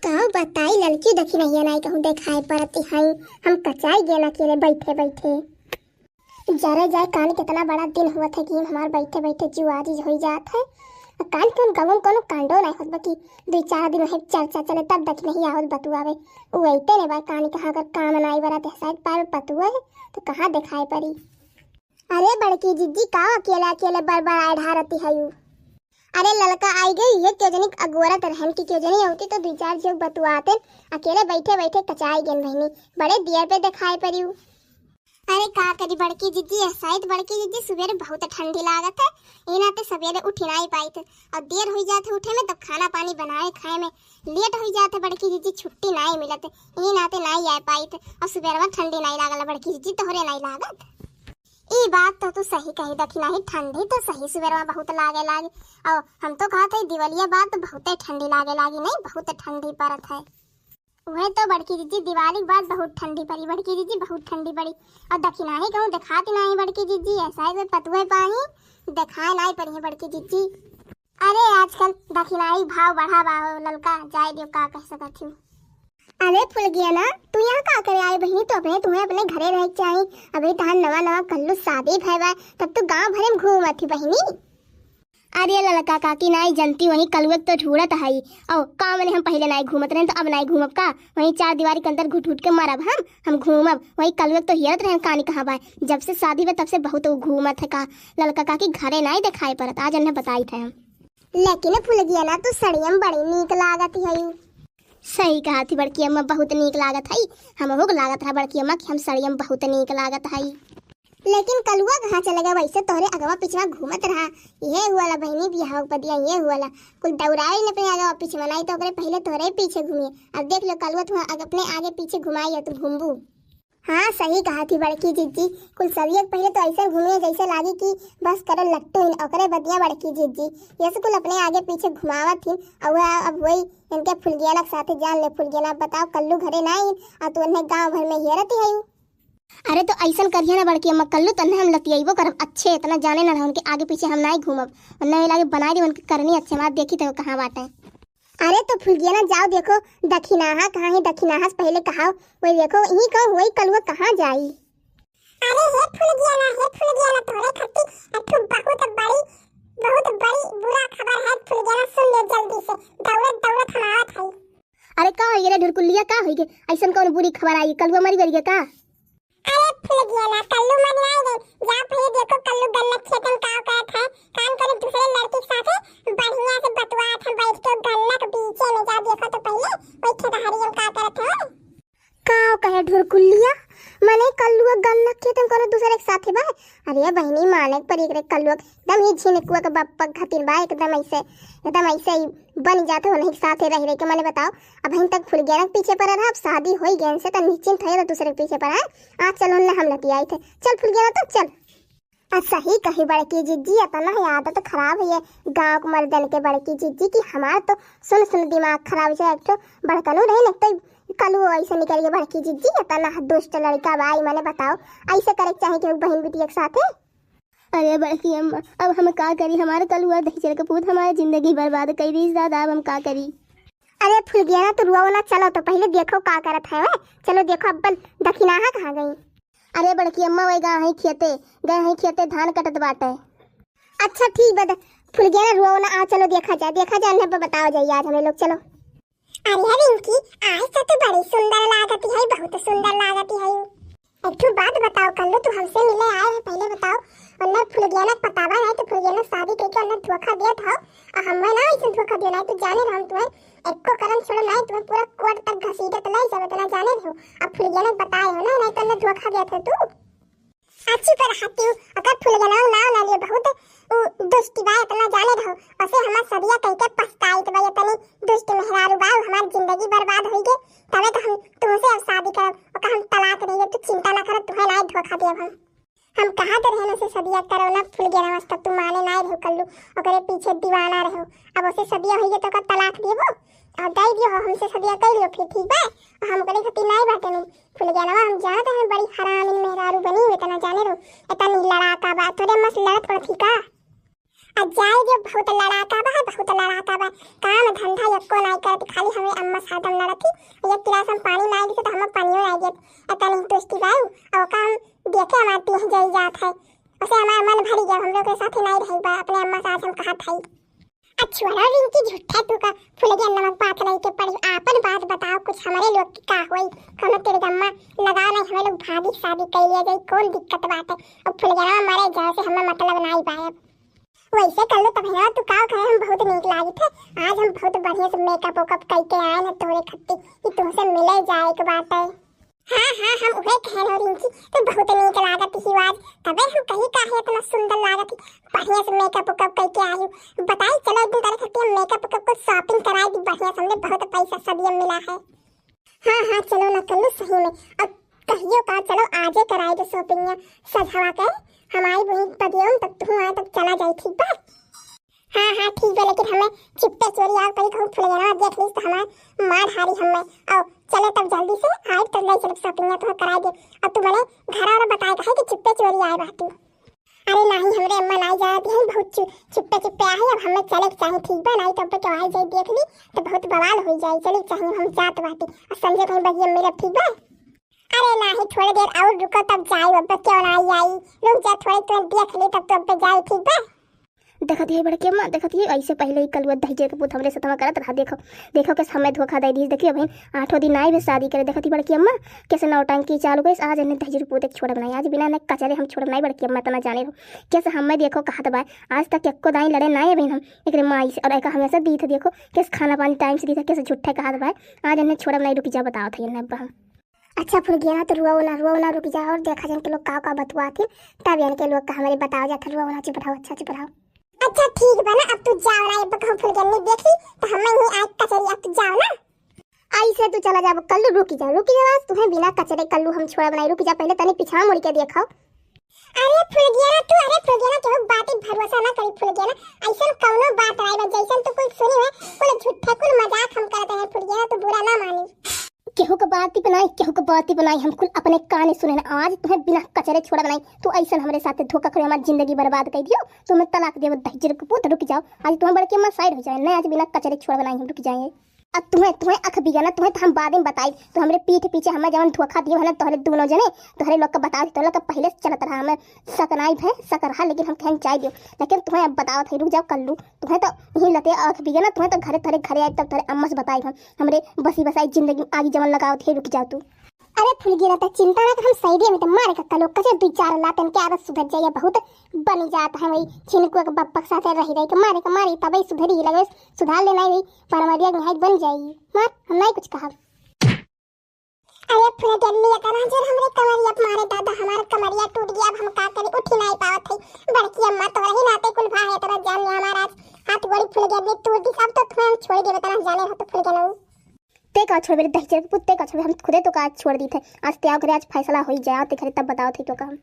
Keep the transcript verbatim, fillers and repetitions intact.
का बताई ललकी, दखिनहिया नाई कहूँ देखाए परती हई। हम कचाई गेन अकेले बैठे बैठे। जरे जाए कान, कितना बड़ा दिन हुआ था कि हमार बैठे बैठे जीव आजिज होई जात है। कान के उन गाँव में कोनो कांडो नाई होत बा कि दुई चार दिन है चर्चा चले तब दखिनहिया आवत बतुआवे। उ अइते ने बा कान कहाँ कर काम नाई बरत है, शायद पाए पतुआ है तो कहाँ देखाए परी। अरे बड़की जिज्जी, का अकेले अकेले बड़बड़ाए ढारती हयू? अरे ललका आई गई, ये केजनी अगोरत रहन की केजनी होती तो दुई चार झोंक बतुआते। अकेले बैठे बैठे कचाई गेन बहिनी, बड़े दियर पे देखाए परियू। अरे का करी बड़की जिज्जी, ऐसा ही तो बड़की जिज्जी सुबेरे बहुत ठंडी लागत है, ये नाते सबेरे उठी नाई पाई थे और देर हुई जात है उठे में, तब खाना पानी बनाए खाए में लेट हुई जात है बड़की जिज्जी, छुट्टी नाई मिलत है, ये नाते नाई आ पाई थे और सुबेरवा ठंडी नाई लागल बड़की जिज्जी, तोहरे नाई लागत। ई बात तो तू सही कही दखिनही, ठंडी तो सही सुबेरवा बहुत लागे लागी। और हम तो कहत हई दिवलिया बाद तो बहुते ठंडी लागे लागी, नहीं बहुत ठंडी परत है। उहे तो बड़की जिज्जी, दिवाली के बाद बहुत ठंडी परी बड़की जिज्जी, बहुत ठंडी परी। और दखिनही कहूँ देखाती नहीं बड़की जिज्जी, ऐसा है कोई पतुए पाही देखाए नहीं परी है बड़की जिज्जी। अरे आजकल दखिनाई भाव बढ़ा बा हो ललका, जाए दियो, का कह सकत हूँ। अरे फुलगियाना, तू यहाँ का करे आए बहिनी? तो अपने, तुम्हें अपने घरे रहे के चाही। अभी तहार नवा नवा कल्लू शादी भय बा, तब तू गाँव भरे में घूमत ही बहिनी। अरे ललका काकी नाई जनती, वही कलुआ तो ढूंढत हई। औ का मने हम पहले नाई घूमत रहन तो अब नाई घूमब का? वही चार दीवारी के अंदर घुट घुट के मरब हम, हम घूमब। वही कलुआ तो हियरत रहन कानी कहाँ बा। जब से शादी बा तब से बहुत उ घूमत है का। ललका काकी घरे नाई देखाए परत, आज उन्हें बताई थे हम। लेकिन फुलगियाना, तू सड़ियम बड़ी नीक लागत हई। सही कहा थी बड़की अम्मा, बहुत नीक लागत हई। हमहू के लागत रहा बड़की अम्मा कि हम सड़ियम बहुत नीक लागत हई। लेकिन कलुआ कहाँ चले गए? वैसे तोहरे अगवा पिछवा घूमत रहा। ये हुआला बहिनी बियाह के बदिया, ये हुआला। कुल दौड़ाए न अपने अगवा पिछवा, नाई तो ओकरे पहले तोहरे पीछे घूमिए। अब देख लो कलुआ तुम्हें अग-, अपने आगे पीछे घुमाई है, तुम घूमबू। हाँ, सही कहा थी बड़की जिज्जी। कुल सदिया के पहले तो ऐसे घूमिए जैसे लागी कि बस करल लट्टू ही, ओकरे बदिया बड़की जिज्जी। ये से कुल अपने आगे पीछे घुमावत ही। और वह अब वही इनके फुलगियाना के साथे जान ले। फुलगियाना, बताओ कल्लू घरे नाई और तू उन्हें गाँव भर में हेरती है। अरे तो ऐसन करिए ना बड़की अम्मा, कल्लू तन्ने हम लतियैबो करब। अच्छे इतना जाने ना उनके आगे पीछे हम नाई घूमब। उन्हें लागे बनाई दी उनके करनी अच्छे, हमार देखी तो कहाँ बाटे। अरे तो फुलगियाना जाओ देखो दखिनाहा कहाँ है, दखिनाहा से पहले कहाओ, वही देखो यही कहो वही कलुआ कहाँ जाई। अरे हे फुलगियाना, हे फुलगियाना, तोरे खातिर एक ठो बहुत बड़ी, बहुत बड़ी बुरा खबर है फुलगियाना, सुन ले जल्दी से, दौड़त दौड़त हम आवत हई। अरे का होई रे ढुरकुलिया, का होई गे? ऐसन कौन बुरी खबर आई? कलुआ मरी गई का? अरे फुलगियाना, कल्लू मरी नाई गे। जा पहले देखो कल्लू गन्ना खेत में का करत है। कान करे दूसरे लड़की के साथे बढ़िया से बतुआत है बैठ के गन्ना के बीचे में। जा देखो तो पहले वही खेतहरिया में का करत है। का कहे ढुरकुलिया, मने कल्लुआ गन्ना खेत में कोनो दूसरे के साथे बा? अरे बहिनी, माने के परी एकरे कल्लुआ एकदम ही झिनकुआ के बप्पा खातिर बा, एकदम ऐसे, एकदम ऐसे ही बन जाते हो नहीं साथे रह रह के। मने बताओ, अब हम तक फुलगियाना के पीछे पड़ा रहा, अब शादी होई गए से तो निश्चिंत है तो दूसरे के पीछे पड़ा है। आज चलो ना हम लतियाई थे, चल फुलगियाना तो चल। आ सही कही बड़की जिज्जी, इतना ही आदत खराब है ये गाँव के मर्दन के बड़की जिज्जी कि हमार तो सुन सुन दिमाग खराब हो जाए। एक ठो बड़कनू रही, एक तो कलू ऐसे निकल गए बड़की जिज्जी, इतना दुष्ट लड़का बा ई, मने बताओ, ऐसे करे के चाहे केहू बहन बिटिया के साथे? अरे बड़की अम्मा, अब हम का करी, हमार कलुआ दहिजर के पूत हमार जिंदगी बर्बाद कर दी दादा, अब हम का करी? अरे फुलगियाना, तू रुआओ ना, चलो तो पहले देखो का करत है, चलो देखो अपन दखिनाहा कहाँ गई। अरे बड़की अम्मा, वही गा है खेते, गए हैं खेते, धान कटत बाटे। अच्छा ठीक बा, फुलगियाना रुआओ ना, आओ चलो देखा जाए, देखा जाए, उन्हें बताओ जाइए आज हमें लोग, चलो। अरे रिंकी, आज तो तू बड़ी सुंदर लागत है, बहुत सुंदर लागत है। एक ठो बात बताओ कल्लू, तू हमसे मिले आए है, पहले बताओ, उन्हें फुलगियाना के पतावा रहे तो फुलगियाना शादी करके उन्हें धोखा दिया था, और हमें ना ऐसे धोखा दिया, नहीं तो जाने हम तुम्हें एको करम छोड़ो, नहीं तुम्हें पूरा कोर्ट तक घसीटत ले जावे, इतना जाने हो। अब फुलगियाना के बताए हो ना, नहीं तो उन्हें धोखा दिया था तू। अच्छी पर हती हूँ, अगर फुलगेना नाव ना ले लिए, बहुत उ दुष्ट बा, इतना जाने रहो। उसे हमार सदिया कह के पछताइत बा, ये तनी दुष्ट मेहरारू बा, उ हमार जिंदगी बर्बाद होई गे, तबे तो हम तुमसे अब शादी करब, ओका हम तलाक देंगे, तू चिंता ना कर, तुम्हें ना धोखा देब हम। हम कहा दे रहे से सदिया करो ना फुलगेना, तब तू माने ना रहो कल्लू, ओकरे पीछे दीवाना रहो। अब उसे सदिया होई गे तो ओका तलाक देबो, और दे दियो, हमसे सदिया कर लियो फिर, ठीक बा? और हम ओकरे खातिर नाई बाटे नहीं। फुलगेनवा, हम जानत हन बड़ी हरामिन मेहरारू बनी, इतना जाने रहो, इतना लड़ाका बा, तोरे मस लड़त पड़त ही का? अब जाए जो, बहुत लड़ाका बा, बहुत लड़ाका बा। काम धंधा एक्को नाई करत, खाली हमरे अम्मा से हरदम लड़त ही। एक गिलास हम पानी नाई देत, तो हम पानियो नाई देत। इतनी दुष्टी बाऊ, और काम देखे हमार देह जल जात है। उसे हमार मन भरी गया, हम लोग के साथ ही नाई रही बा, अपने अम्मा से आज हम कहत हई। अच्छा रे रिंकी, झूठा तू का फुलगेना नमक बात नहीं के पड़ी, आपन बात बताओ, कुछ हमरे लोग की का होई? कौनो तेरे अम्मा लगा नहीं, हमें लोग भाभी शादी कर लिया जाए, कौन दिक्कत बात है? अब फुलगेना मरे जाए से हमें मतलब नाई बा। वैसे कल्लू तबहिना तू का कहे, हम बहुत नीक लागित है। आज हम बहुत बढ़िया से मेकअप वेकअप करके आए हैं तोरे खत्ती कि तुमसे मिले जाए के बात है। हाँ हाँ, हम उहे कहे रहो रिंकी, तू बहुत नीक लागत ही आज, तबे हम कही काहे इतना सुंदर लागत ही। बढ़िया से मेकअप वेकअप करके आई हूँ। बताई चलो एक दिन तारे खत्ती हम मेकअप वेकअप को शॉपिंग कराई दी बढ़िया से, हमने बहुत पैसा सदिया मिला है। हाँ हाँ, चलो ना कल्लू सही में। अब कहियो का, चलो आजे कराई दे शॉपिंग या सजवा के। हम आई वहीं पदियम तब तू आए तब चला जाई, ठीक बा? हाँ हाँ ठीक बा, लेकिन हमें चुप्पे चोरी आग पड़ी कहूँ फुलगेना देख लीस तो हमार मार हारी हमें। और चलो तब जल्दी से आए तब ले चलो शॉपिंग या तो कराई दे। अब तू मने घर और बताए कहे कि चुप्पे चोरी आए बा तू। अरे नाही, हमरे अम्मा नाही जाए दिहन, बहुत चु-, चुप्पे चुप्पे आहे। अब हमें चले के चाही, ठीक बा, नाही तो अब तो आई जाई देख ली तो बहुत बवाल हो जाई। चले के चाही, हम जात बाटी और संजय कहीं बगिया मिलब, ठीक बा? अरे नाही, थोड़ी देर और रुको तब जाई, अब क्यों नाही आई, रुक जा थोड़ी, तो देख ली तब तो अब जाई, ठीक बा? देखत ही बड़की अम्मा, देखत ही ऐसे पहले ही कलुआ दहिजर के पूत हमरे सतवा करत रहा। देखो, देखो कैसे हमें धोखा दे दी। देखियो बहन, आठों दिन आई भी शादी करे। देखत ही बड़की अम्मा, कैसे नौटंकी चालू करिस। आज इन्हें दहिजर के पूत एक छोड़ब नाही, आज बिना न कचरे हम छोड़ब नाही बड़की अम्मा, इतना जाने रहो। कैसे हमें देखो कहत बा, आज तक एको दाई लड़े नाही बहन हम एकरे माई से, और एका हमेशा दीत देखो कैसे खाना पानी टाइम से दीत, कैसे झूठे कहत बा। आज इन्हें छोड़ब नाही, रुक जा, बताओ थे इन्हें अब हम। अच्छा फुलगेना, तो रुआ ना, रुआ ना, रुक जाओ और देखा जन के लोग का का बतुआत ही, तब जन के लोग का हमरे बताओ जात, रुआ ना, चुप रहो, अच्छा चुप रहो। अच्छा ठीक बा ना, अब तू जाओ ना, अब कहूँ फुलगेनी देखी तो हमें ही आज कचरी, अब तू जाओ ना। ऐसे तू चला जाबो कल्लू, रुक जा, रुक जा, आज तुम्हें बिना कचरे कल्लू हम छोड़ब नाही, रुक जा, पहले तनी पिछवा मुड़ के देखो। अरे फुलगेना तू, अरे फुलगेना, केहू बात पे भरोसा ना करी फुलगेना, ऐसन कौनो बात नाही बा, जैसन तू कुल सुनी है, कुल झूठे, कुल मजाक हम करत हैं फुलगेना, तू बुरा ना मानी। केहू के बात पे नाही, केहू के बात पे नाही, हम कुल अपने काने सुने ना। आज तुम्हें बिना कचरे छोड़ब नाही, तू ऐसन हमरे साथे धोखा करे, हमार जिंदगी बर्बाद कर दियो। तुम्हें तलाक देबो दहिजर के पूत, रुक जाओ। आज तुम्हें बड़की अम्मा साइड हो जाए ना, आज बिना कचरे छोड़ब नाही हम, रुक जाए। अब तुम्हें, तुम्हें अख बिगना, तुम्हें तो हम बाद में बताई। तो हमरे पीठ पीछे हमें जवन धोखा दियो है ना तोहरे दोनों जने, तोहरे लोग का बताओ, तोहरे लोग का पहले से चलत रहा, हमें शक नाही भय शक रहा, लेकिन हम कहन चाह दियो। लेकिन तुम्हें अब बताओ थे, रुक जाओ कल्लू, तुम्हें तो यही लते आँख बिगे ना, तुम्हें तो घरे, तोहरे घरे आई तब तोहरे अम्मा से बताई हम, हमरे बसी बसाई जिंदगी में आगी जवन लगाओ थे, रुक जाओ तू। अरे फुलगेना, तो चिंता ना कर, हम सही में तो मारे का कलो कचे दुई चार लातन के आदत सुधर जाइए, बहुत बनी जात है वही छिनको के बप्पक साथे रही रही के मारे का मारी तबे सुधरी लगे, सुधार लेना ही वही परमरिया के निहायत बन जाई। मार, हम नाही कुछ कहा। अरे फुलगेनी, इतना जोर हमरे कमरिया पे मारे दादा, हमार कमरिया टूट गया, अब हम का करी, उठी नाही पावत है। बड़की अम्मा तोहरे ही नाते कुल भा है, इतना जान ले हमार आज हाथ गोड़ी फुलगेनी टूट गई, अब तो तुम्हें हम छोड़ देबे, इतना जाने रहो तो फुलगेनी। ते का छोड़बे रे दहिजर के पूत, ते का छोड़बे, हम खुदे तो का छोड़ दी थे। आज ते आओ घरे, आज फैसला हो ही जाए, ते घरे तब बताओ थे तो का हम।